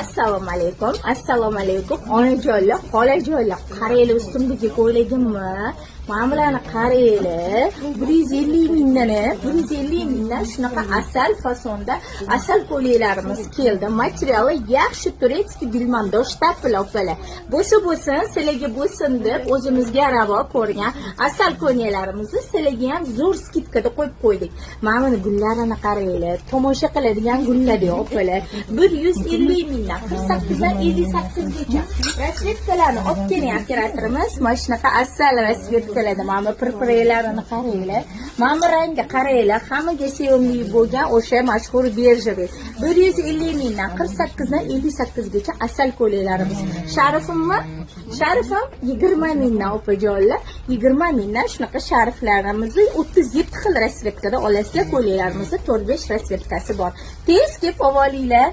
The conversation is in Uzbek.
Assalomu alaykum, assalomu alaykum, onajonlar, xolajonlar. Qaranglar, ustimdagi ko'ylagimni. Mana bularni qaranglar. 150 mingdan, 150 mingdan shunaqa asal fasonda asal ko'ylaklarimiz keldi. Materiali yaxshi, турецкий bilmando штапель, opalar. Bo'lsa bo'lsin, sizlarga bo'lsin deb o'zimizga ravo ko'rgan asal ko'ylaklarimizni sizlarga ham zo'r скидка da qo'yib qo'ydik. Mana buni gullarini qaranglar. Tomosha qiladigan gullar, opalar. 150 mingdan, 48 dan 58 gacha. Расцветка larni olib keling, operatorimiz. Mana shunaqa asal расцветка larda mana bu pirpiralarini qaranglar. Mana bu rangga qaranglar. Hammaga sevimli bo'lgan o'sha mashhur бежевый. 150 mingdan, 48 dan 58 gacha asal ko'ylaklarimiz. Sharifimmi? Sharifim 20 mingdan, opajonlar. 20 mingdan shunaqa shariflarimizni 37 xil расцветка da olasizlar ko'ylaklarimizni, 4-5 расцветка si bor. Tez kelib olinglar.